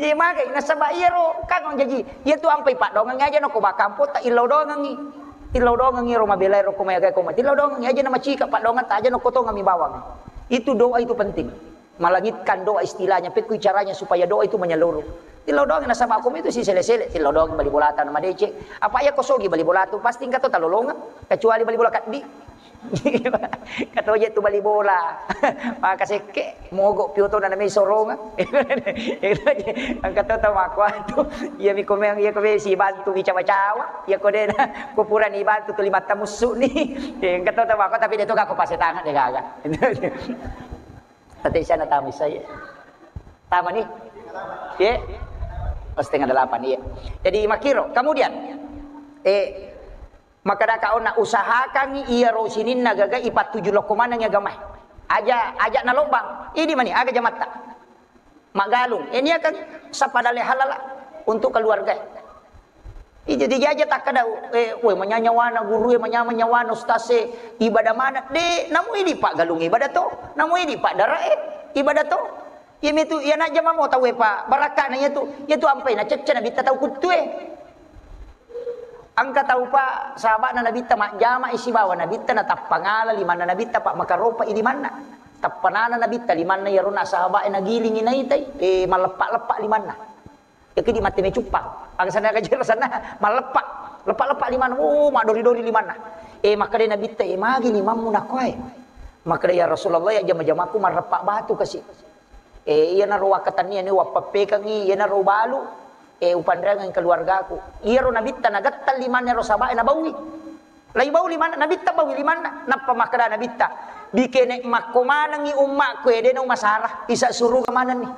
Iya magi nasaba iyaro kan jaji. Iya tu ampai paddoangengi aja nako bakampong ta illau doangengi. Illau doangengi ro mabelai ro ko mai agai ko mai. Illau doangengi aja namacika paddoangetta aja nako tongami bawang. Itu doa itu penting. Melangitkan doa istilahnya, pekui caranya supaya doa itu menyeluruh. Tillau doang nasaba ko itu si sele-sele, tillau doang bali bolata na madeceng. Apa iya ko sogi bali bolatu, pasti engka to talolongeng, kecuali bali bola kaddi. Kato je tu bali bola. Maka sekke, mogok pioto na namai soronga. Engka to tau makkuatu. Iya mi komeng, iya ko si bantu mi cawa-cawa. Iya ko dena, ko purani bantu tu limatta mussu ni. Engka to tau makkuatu, tapi de to gak ko pasetangan de gaga. Tadi sana tamu saya. Tamu ni? Ye? Oh, setengah delapan, iya. Jadi makkiro. Kemudian, eh, makkadaka onna usahakan iyaro sininna gaga ipattuju lokko maneng agama. Aja, aja nalobang. Idi mani, aga jamatta. Maggalung. Eh, nia kan sapada le halala untuk keluarga. Ija dijaja takkada, eh, weh, manyanya wana guru e, manyama nyawana ustaz e, ibadah mana? De, namu idi pak galung ibadah to, namu idi pak dara e, ibadah to. Iya mitu, iya najja mamo tau e pak, barakka na iya tu, iya tu ampai na cecce nabitta tau kuttu e. Engka tau pak, sahabatna nabitta majjama isi bawa nabitta na tappangala limanna nabitta pak makaropa i limanna. Tappanana nabitta limanna iyaro na sahabat e nagilingi naitai, eh, malleppa-leppa limanna. Yakini mate mecuppang. Aga sana kajero sana, malleppa. Leppa-leppa limanna. Oh, madori-dori limanna. Eh, makkeda nabitta, eh, magi limammu nakkoe? Makkeda, ya Rasulullah, ya jama-jamaku marreppa batu kasi. Eh, iyanaro wakkatenniani wappeppekangi, iyanaro balu, eh, upanreangengi keluargaku. Iyaro nabitta nagettang limanna ro sahabat e nabaui. Lai bau limanna, nabitta bau limanna. Nappa makkeda nabitta, bikene makko manengi ummakku, eh, dena umasara, isa suruga manenni.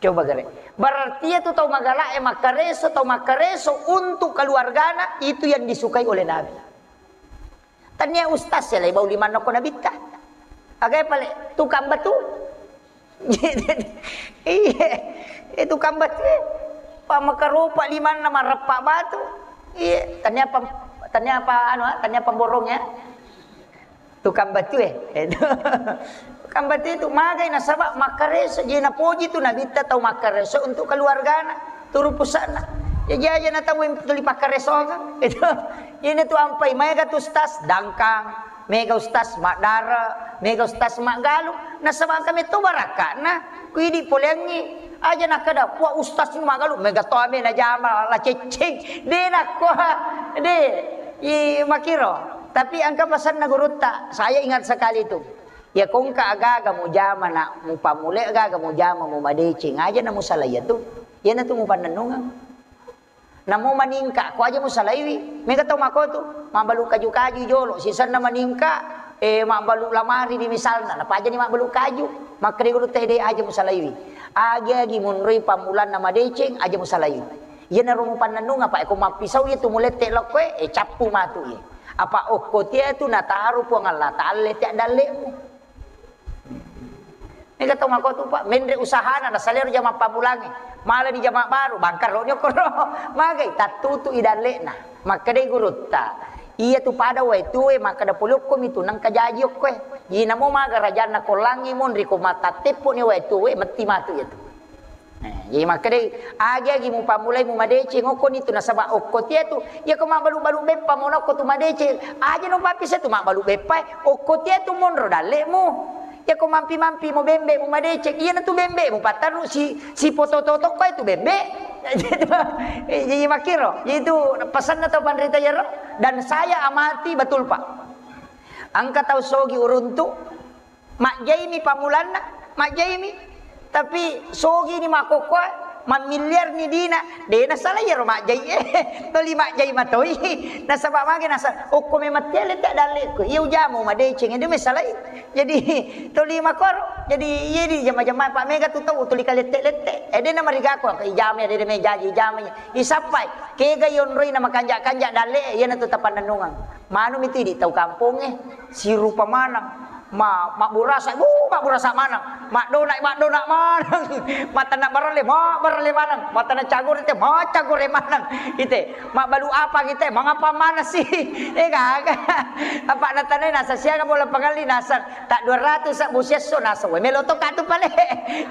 Coba gare. Berarti itu tau magala e makkareso, tau makkareso untuk keluargana itu yang disukai oleh Nabi. Tania ustaz ya lai bau limanna ko nabitta. Agai pale tukang batu. Iya, itu kan batu. Pak makarupa limanna mareppa batu. Iya, tania pam, tania apa anu, ah, tania pemborong ya. Tukang batu eh. Itu. Tukang batu itu magai nasaba makkareso je napoji tu nabitta tau makkareso untuk keluargana, turu pusana. Ya jaja na tau yang tuli pakkareso kan. Itu. Ini tu ampai maega tu stas dangkang. Mega ustaz maddara, mega ustaz maggalung, nasaba engka metto barakka'na, ku idi poleangngi, aja nakkeda, "Wah, ustaz ni maggalung, mega to ame najama, la cecceng." De nakko, de. I, makiro. Tapi engka pasanna gurutta, saya ingat sekali tu. Ya kongka agaga mujama nak, mupammule agaga mujama mumadeceng, aja na musalai tu. Iyana tu mupannennungeng. Namo maningka, ko aja musalaiwi. Mega tau mako tu, mabbalu kaju-kaju jolo, sisenna maningka, Eh, mabbalu lamari di misalna, napajani mabbalu kaju. Makkeda gurutta, de aja musalaiwi. Agi-agi monroi pammulanna madeceng, aja musalaiwi. Iyanaro mupannennunga, apa ko mappisau iya tu mulette lokkoe, eh, cappu matu iya. Apa okko tia tu nataro Puang Allah Taala tia dalle'mu. Mega tau mako tu, Pak, menre usahana, nasalero jama pammulangnge. Mala di jama baru, bangkar roni okkoro. Magai, tattutu i dalle'na. Makkedai gurutta, iya tu pada wae tue, makkeda pole okkomi tu nengka jaji okkoe. Ji namo maga rajanna kollangngi monri ko matatteppo ni wae tue, metti matu iya tu. Eh, jadi makkedai, agi-agi mupammulai mumadeceng okkoni tu, nasaba okko tia tu, iya ko mabbalu-balu beppa mono okko tu madeceng, aja no pappisa tu mabbalu beppa, okko tia tu monro dalle'mu. Iya ko mampi-mampi mo bembe mumadeceng, iya na tu bembe mupattaru si, si poto-toto koe tu bembe. Jadi makkiro, jadi tu pesanna tau panrita iyaro. Dan saya amati betul, Pak. Engka tau sogi uruntu, majjaimi pammulanna, majjaimi. Tapi sogi ni makkokkoe, mammiliar ni dina, de nasala iyaro majjai e. Toli majjai matoi. Nasaba mage nasa, okko memang tele tak dalle'ku. Iya ujamu madeceng, de mesalai. Jadi toli makoro. Jadi iya di jama-jama, Pak, mega tu tau tuli kalette-lette. Eh, de namarigako, ijama, de, de mejaji, ijama. Isappai, kega yonroi na makanja-kanja dalle, iya na tu tapannennungang. Manu miti di tau kampongnge, sirupa maneng. Ma, mabburasa, bu, mabburasa maneng. Madona, madona maneng. Matanna baralle, mabaralle maneng. Matanna cagore te, macagore maneng. Ite, mabbalu apa kita, mangapa mana sih? Eh, gaga. Apa natanai nasa siaga bola pengali nasa tak dua ratus sa busiasso nasa. Weh, melo to katu pale.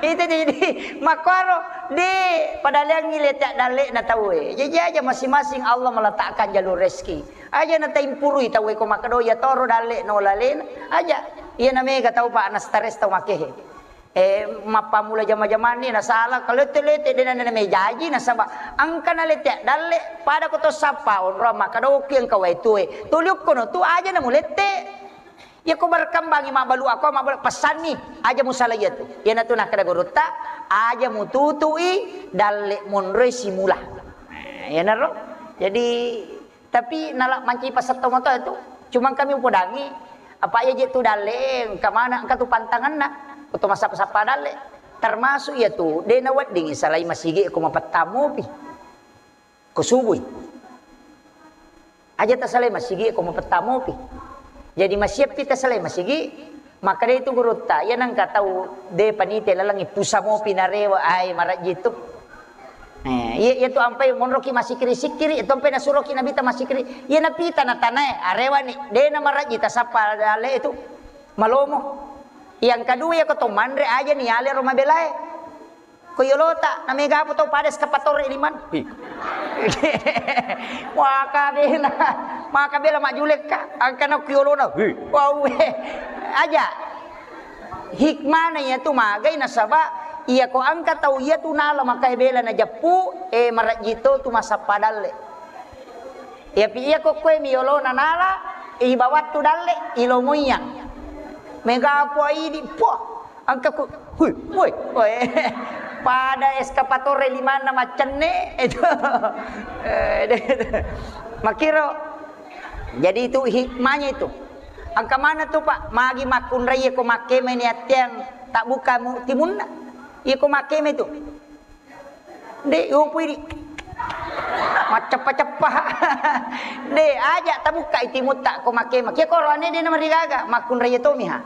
Ite di, di, makkoro di padaleangi lete dalle na tau e. Jadi aja masing-masing Allah meletakkan jalur rezeki. Aja na taimpurui tau e ko makkeda, "Oh, iya toro dalle no lalena." Aja. Iya na mega tau, Pak, na stres tau makehe. Eh, mappammula jama-jamanni nasala, kalette-lette de na mejaji nasaba engka na lette dalle pada ko to sappa onro makkeda, "Oki engka wae tue." Tuli okkono tu aja na mulette. Iya ko berkembangi mabbalu ako, mabbalu pesanni, aja musala iya tu. Iya na tu nakkeda gurutta, aja mututui dalle monroi simula. Nah, iya naro. Jadi Tapi nala mancaji pasetto moto itu. Cuma kami upodangi, apa iya je tu dalle, engka mana engka tu pantanganna, untuk massappa-sappa dalle. Termasuk iya tu, de na wedding salai masigi ko mapettammopi. Ko subui. Aja ta salai masigi ko mapettammopi. Jadi masiappi ta salai masigi, Makkeda itu gurutta, iya nengka tau de panite lalengngi pusamopi narewa, ai marajji tu. Eh, iya, iya tu ampai monroki masikiri-sikiri, itu ampai nasuroki Nabitta masikiri. Iya napita natanae, arewani, de na marajji tasappa dalle itu. Malomo. Yang kedua, iya ko to manre aja ni ale ro mabelae. Ko yolota, na mega apa tau pada eskapatore liman. Hi. Maka bela, maka bela majulekka, angkana ku yolona. Hi. Wau, eh. Aja. Hikmana iya tu magai nasaba, iya ko angka tau iya tu nala maka bela na jappu, eh, marajji to tu masappa dalle. Iya pi iya ko koe mi yolona nala, ibawattu dalle, ilomoiyang. Mega apa idi, puah. Engka ku, hui, woi, woi. Pada eskapatore limanna maccenne, itu. Eh, de-, makkiro. Jadi itu hikmahnya itu. Engka mana tu, Pak? Magi makkunrai ko makkemai ni atteang tak buka mu-, timunna. Iya ko makkemai tu. De, upui di. Macceppa-ceppa. De, aja tabukkai timutta ko makkema. Kia ko roane de na marigaga, makkunrai tomiha.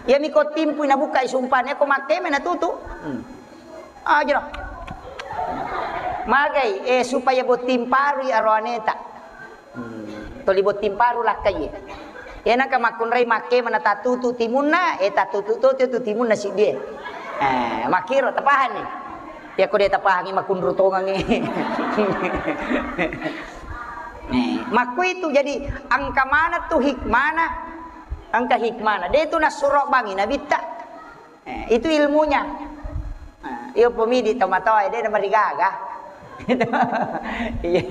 Iya mi ko timpui nabukkai sumpane ko makkema natutu. Hmm. Aja. Magai, eh, supaya botting parui aroaneta. Hmm. Toli botting paru lakkai. Iya naka makkunrai makkema na tatutu timunna, eh, tatutu to tu timunna siddie. Eh, makkiro tapahani. Iya ko de tapahangi makkunru tongangi. Eh, makkuitu jadi engka mana tu hikmana, engka hikmana. De tu nasuro bangi nabitta. Eh, itu ilmunya. Nah, iyo pemidi tomatoa, de na marigaga. Iya.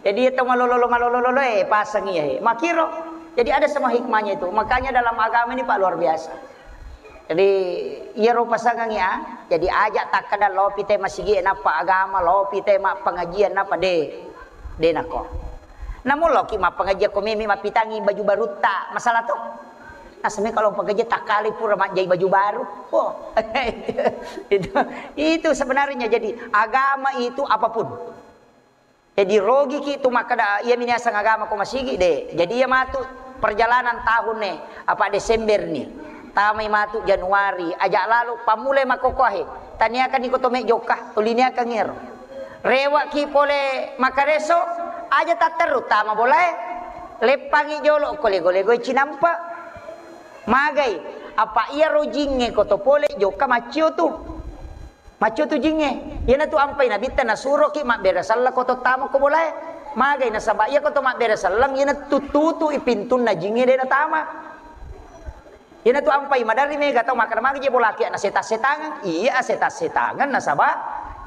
Jadi iya to malolo-, malolo-lolo, eh, pasang iya, eh. Makiro. Jadi ada semua hikmahnya itu. Makanya dalam agama ini, Pak, luar biasa. Jadi, iya ro pasangan ya. Jadi aja takkada lopi te masigi napa agama, lopi te ma pengajian napa de. De nako. Namun loki ma pengajian ko mimi mapitangi baju barutta, masalah tu. Asmi kalau pekerja tak kali pura majai baju baru. Oh, itu, itu sebenarnya. Jadi agama itu apapun. Jadi rogiki tu makkeda, "Iya mini aseng agama ko masigi de." Jadi iya matu perjalanan tahun ne, apa Desember ni. Tamai matu Januari, aja lalu pammulai makkokkoe. Taniakan iko to me jokka, toliniakan ero. Rewaki pole makareso, aja tatteru tama bolae. Leppangi jolo ko lego-lego cinampa. Magai, apa iya rojingnge ko to pole jokka maccio tu. Maccio tu jingnge. Iyanatu ampai Nabitta nasuroki mabbere selleng ko tottama ko bolae. Magai nasaba iya ko to mabbere selleng, iyanatu tutui pintunna jingnge de natama. Iyanatu ampai maderri mega tau makkeda magi je bolaki na seta-setangan. Iya, seta-setangan nasaba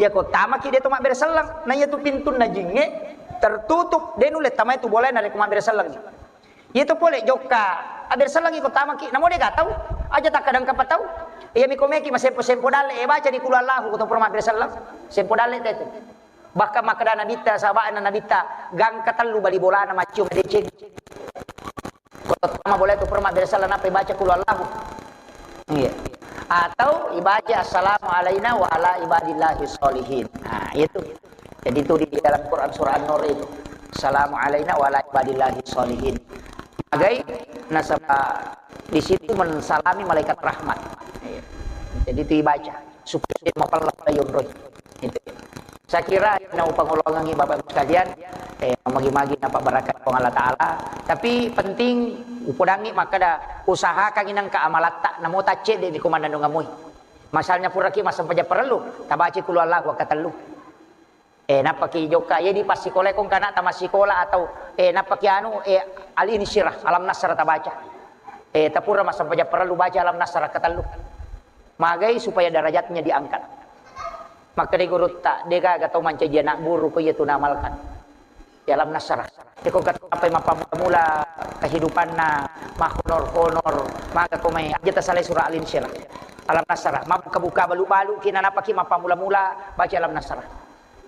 iya ko tamaki de to mabbere selleng. Na iyatu pintunna jingnge tertutup, de nulle tamai tu bolae narekko mabbere selleng. Iya to pole jokka, abbere sellengi ko tamaki, namo de ga tau, aja takkadang kapa tau. Iya miko meki masempo-sempo dalle, e baca ni kulu Allahu ko to pura mabbere selleng, sempo dalle te tu. Bahkan makkeda Nabitta, sahabana Nabitta, gangka tellu bali bolana maccio madeceng. Ko to tama bola tu pura mabbere selleng nappa baca kulu Allahu. Iya. Atau ibaca assalamu alaina wa ala ibadillahi sholihin. Nah, itu. Jadi itu di dalam Quran surah An-Nur itu. Assalamu alaina wa ala ibadillahi sholihin. Magai nasaba di situ mensalami malaikat rahmat. Iya. Jadi itu ibaca supaya dia mapella payung roh. Itu. Saya kira na upangolongangi Bapak Ibu sekalian, eh, magi-magi napa barakat Puang Allah Ta'ala. Tapi penting upodangi makkeda usahakan inangka amalatta namo tacce de mi komandanu ngamui. Masalnya puraki massempajang parellu, tabaci kulu Allahu wekka tellu. Eh, nappaki jokka, iya di passikola kong kana tama sikola atau, eh, nappaki anu, eh, al-insyirah, alam nasrah tabaca. Eh, tapura massempajang parellu baca alam nasrah ketellu. Magai supaya derajatnya diangkat. Makkedai gurutta, de gaga tau mancaji anak guru ko iya tu namalkan. Ya alam nasrah. Iko kat-, apa mappamula-mula kehidupanna, mahonor-honor, maka ko mai aja tasalai surah Al-Insyirah. Alam nasrah, mabbuka-buka balu-balu ki nanapaki mappamula-mula baca alam nasrah.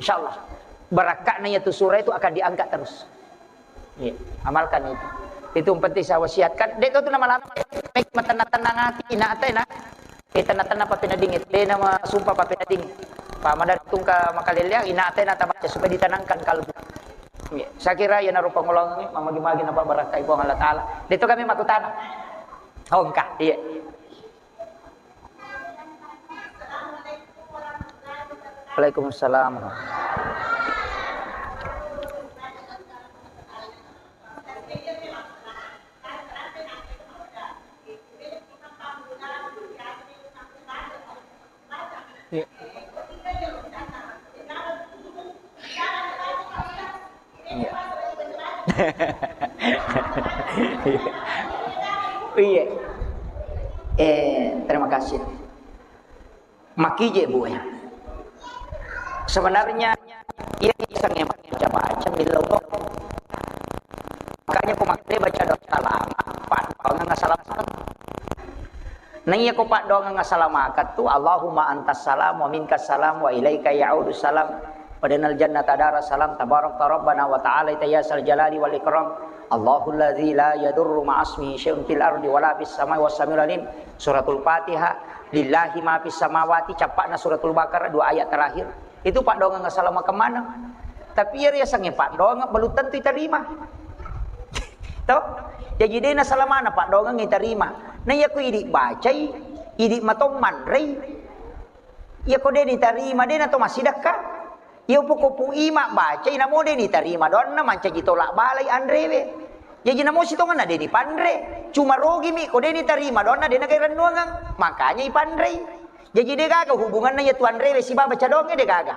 Insyaallah. Barakka'na iyatu surah itu akan diangkat terus. Iya, amalkan itu. Itu yang penting saya wasiatkan. Dek kau tu nama lama, tenang-tenang hati, ina atai na. Eh, tenang-tenang pape nadingit. Dek nama sumpah pape nadingit. Pak Madar tungka makaleleang, ina atai na tabaca supaya ditenangkan kalbu. Iya. Saya kira ya narupa ngolong, mamagi-magi napa barakkai Puang Allah Ta'ala. Dek tu kami makutana. Oh, engkah, iya. Waalaikumsalam. Iya. Iya. Iya. Eh, terima kasih. Makije, Bu, ya. Sebenarnya, iya, bisa ngebaca-baca, millau to. Makanya, ko makkedai baca doa salama, paddoangeng assalamakeng. Nah, iya ko paddoangeng assalamakeng tu, Allahumma antas salam wa minkas salam wa ilaika ya'udus salam. Wa dinal jannata daras salam, tabarakta rabbana wa ta'ala, ya sal jalali wal ikram. Allahul ladzi la yadurru ma'asmihi syai'un fil ardi wala fis samai was samiul alim. Suratul Fatihah, lillahi ma fis samawati, cappakna Suratul Baqarah, dua ayat terakhir. Itu paddoangeng assalamakeng maneng. Tapi iya riasengnge paddoangeng belum tentu iterima. Toh? Jaji dena salamana paddoangeng iterima. Nah, iya ko idi bacai, idi matommanrei. Iya ko deni tarima, dena to massidakka. Iya poko Pu Ima bacai, namo deni tarima doanna mancaji tolak balai anrewe. Jaji namo sitongenna deni panre. Cuma rogimi ko deni tarima doanna dena gai rennuangeng. Makanya ipanrei. Jaji degaga hubunganna iya tu anrewe sibawa baca doangnge degaga.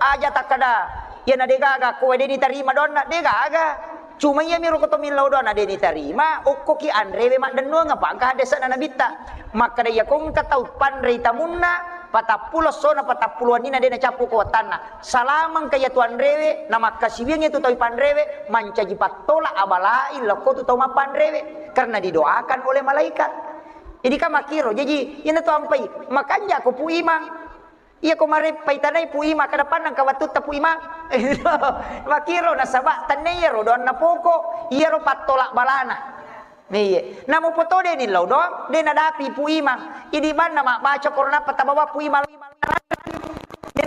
Aja takkada, iyana degaga ko deni tarima doanna, degaga. Cuma iya miro ko to millau doanna deni tarima, okkoki anrewe maddennuang apa engka hadesana nabitta. Makkada iya ko engka tau panrei tamunna, patappulo sona patappulo annina dena cappu ko wattanna. Salamengka iya tu anrewe, na makkasiwiang iya tu tau panrewe, mancaji pattola abalai lokko tu tau mappanrewe. Karena didoakan oleh malaikat. Jadi kan makkiro, jaji iyana tu ampai, makanja ko Pu Imang. Iya ko mareppai tanai Pu Ima, kada pannang ka wattutta Pu Ima. Makiro nasaba tennai iyaro doanna poko, iyaro pattolak balana. Iye, namo poto de' nillau doang, de' nadapi Pu Imang. Idi banna mabbaca Korona apa tabawa Pu Imang. De'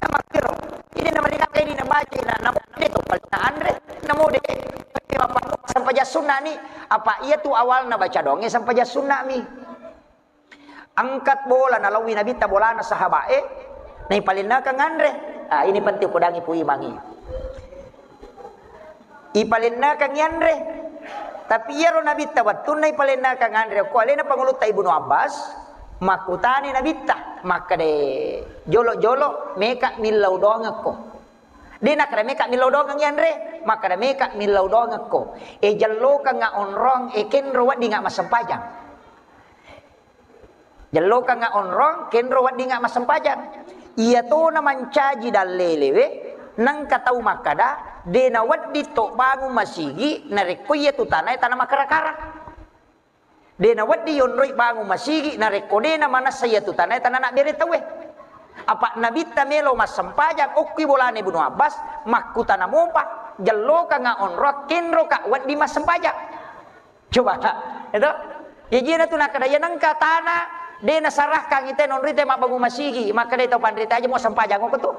namakkiro. Idi namarinaka idi nabaca na, namo de' to paling anre, namo de' sempajang sunna ni. Apa iya tu awalna baca doang, sempajang sunna mi. Angkat bola, nalaui Nabitta bolana sahabae, naipalennakang anre. Ah, ini penting, podangi Pu Imangi. Ipalennakang anre. Tapi iyaro Nabitta wettunna ipalennakang anre, ko alena Pangulutta Ibnu Abbas, makkutani Nabitta, makkeda, "Jolo-jolo meka millau doangekko." De' nakkeda meka millau doangeng anre, makkeda meka millau doangekko. E, jellokangnga onrong, e, kenro weddingnga massempajang. Jellokangnga onrong, kenro weddingnga massempajang. Iyatona mancaji dallelewe, nengka tau makkeda, de' nawedding to bangung masigi narekko iyatu tanae tana makkara-kara. De' nawedding yonroi bangung masigi narekko de' namanessa iyatu tanae tana nabbere tauwe. Apa Nabitta melo massempajang, okkui bolana Ibnu Abbas, makkutana mopa, jellokangnga onrong, kenroka wedding massempajang. Coba, itu? Jaji iyana tu nakkeda, iya nengka tana de' nasarahkang ite nonrite mabbangung masigi, makkeda tau panrita aja mau sempajang ko tu.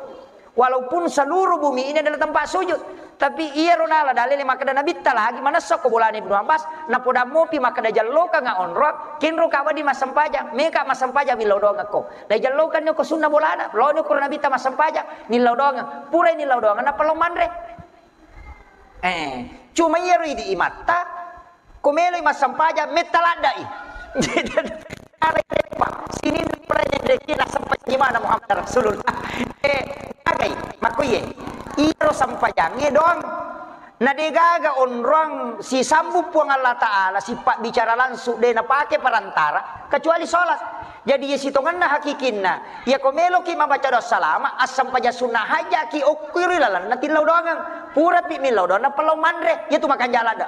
Walaupun seluruh bumi ini adalah tempat sujud, tapi iyaro nala dalil makkeda Nabitta lagi manessa ko bolana Ibnu Abbas, napodammopi makkeda jellokangnga onrong, kenroka wedding massempajang, meka massempajang millau doangekko. Dai jellokanni ko sunna bolana, loni ko Nabitta massempajang, nillau doangeng, purai nillau doangeng, nappa lao manre. Eh, cuma iyaro idi imatta, ko meloi massempajang, metta laddai. Alai teppa, sininna pura nyendeki nasempajang mana Muhammad Rasulullah. Eh, agai, makkuye, iyaro sempajangnge doang. Na degaga onrong sisambung Puang Allah Ta'ala, sipabbicara langsung, de napake perantara, kecuali sholat. Jadi, iya sitongenna hakikinna, iya ko meloki mabaca doa salama, assempajang sunna hajaki okkui ri lalenna tillau doangeng. Purapi millau doang, nappa lao manre, iya tu makanja ladde.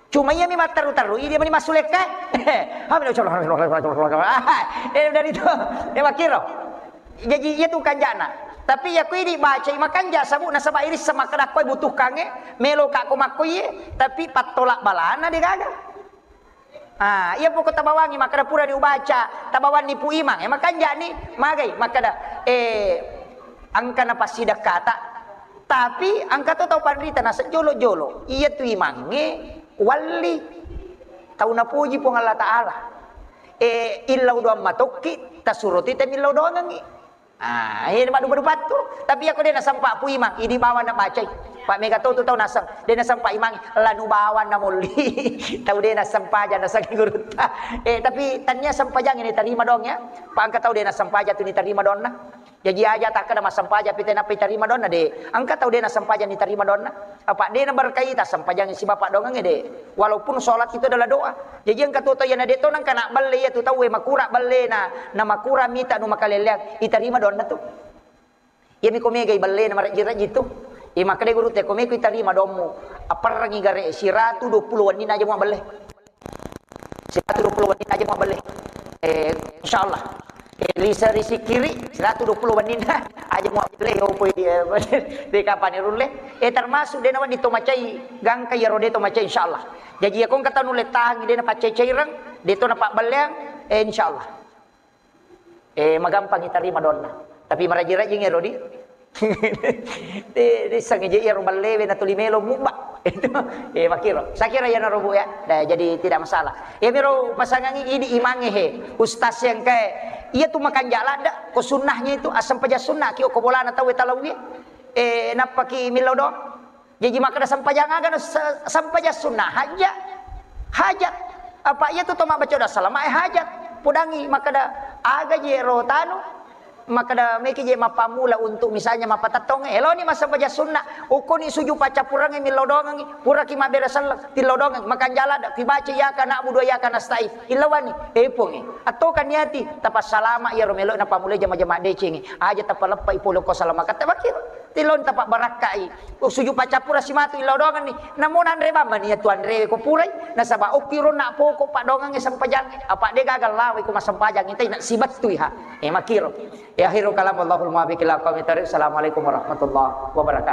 Cuma iyami matteru-teru, iya mani massulekka. Amin. Eh, dari tu, eh, makkiro. Jaji, iya tu kanjana. Tapi iya ko idi bacai makanja sabu nasaba irissa makkeda ko butuhkangnge, meloka ko makko iye, tapi pattolak balana degaga. Ah, iya poko tabawangi makkeda pura diubaca, tabawanni Pu Imang, eh, makanjani, magai makkeda, eh, engka napassidekkata. Tapi engka to tau panrita naseng jolo-jolo, iya tu imangnge walli tau napuji Puang Allah Ta'ala. Eh, illau doang matokki, tasuro tu temillau doangengngi. Ah, ini madu-madu pattu. Tapi aku de nasempa Pu Imang, idi bawang nabacai. Pak mega to tu tau naseng, de nasempa Imang, lanu bawang namolli. Tau de nasempajang naseng gurutta. Eh, tapi tania sempajang ini tarima doang ya. Pak engka tau de nasempajang tu ni tarima doanna. Jaji aja takkeda massempajang pite nappa tarima doanna de. Engka tau de nasempajang ni tarima doanna. Apa de naberkahi tassempajang si bapak doangengnge de. Walaupun sholat itu adalah doa. Jaji engka to tau iya na de to nengka nabelle iya tu tauwe makura bellena, na makura mita nu makalelleang, itarima doanna tu. Iya mi ko mega ibellena marejji-rejji tu. Iya makkeda gurutta ko meko itarima doammu. Apparrengi gare siratu dua puluh wenninna aja mua belle. Siratu dua puluh wenninna aja mua belle. Eh, insyaallah. Eh, lisa risikkiri siratu dua puluh wenninna aja mua belle, yo poi di, eh, di kapani rulle. Eh, termasuk de nawedding to macai gangka iyaro de to macai insyaallah. Jaji iya ko engka tau nulle tahangi de napaccai-caireng, de to napabbelleang, eh, insyaallah. Eh, magampangi tarima doanna. Tapi marejji-rejjingi ero di. Di, di sangeje iyaro ballewe na tuli melo mubba. Itu, eh, makiro. Sakira iyana robu ya. Nah, jadi tidak masalah. Ya miro pasangangi idi imangnge he. Ustaz yang kayak, iya tu makanja ladde, ko sunnahnya itu, assempajang sunnah, kio ko bolana tauwe talauwi. Eh, nappaki millau doang. Jaji makkeda sempajang aga na se-, sempajang sunnah hajat. Hajat. Apa iya tu to mabbaca doa salama, eh, hajat. Podangi makkeda aga je ro tanu, makkeda meki je mappammula untuk misalnya mappatettong, eloni massempajang sunnah, ukkoni sujud paccappurangngi millau doangengngi, puraki mabbere selleng, tillau doangeng, makanja ladde, ki baca iyyaka na'budu wa iyyaka nasta'in, illauanni, eh, pongnge. Attoka niati, tapassalama iyaro melo napammulai jama-jama decengngi, aja tapaleppai pole ko salama katta bakiro. Tilon tapabbarakkai. Oh, sujud paccappura simatu illau doangenni. Namo nanre bambani iya tu anrewe ko purai. Nasaba okki ronna poko paddoangengnge sempajang. Apa de gaga lawai ko massempajang itai na sibattui ha. Eh, makiro. Ya, akhirul kalam, wallahul muwaffiq ila aqwamit thariq. Assalamualaikum warahmatullahi wabarakatuh.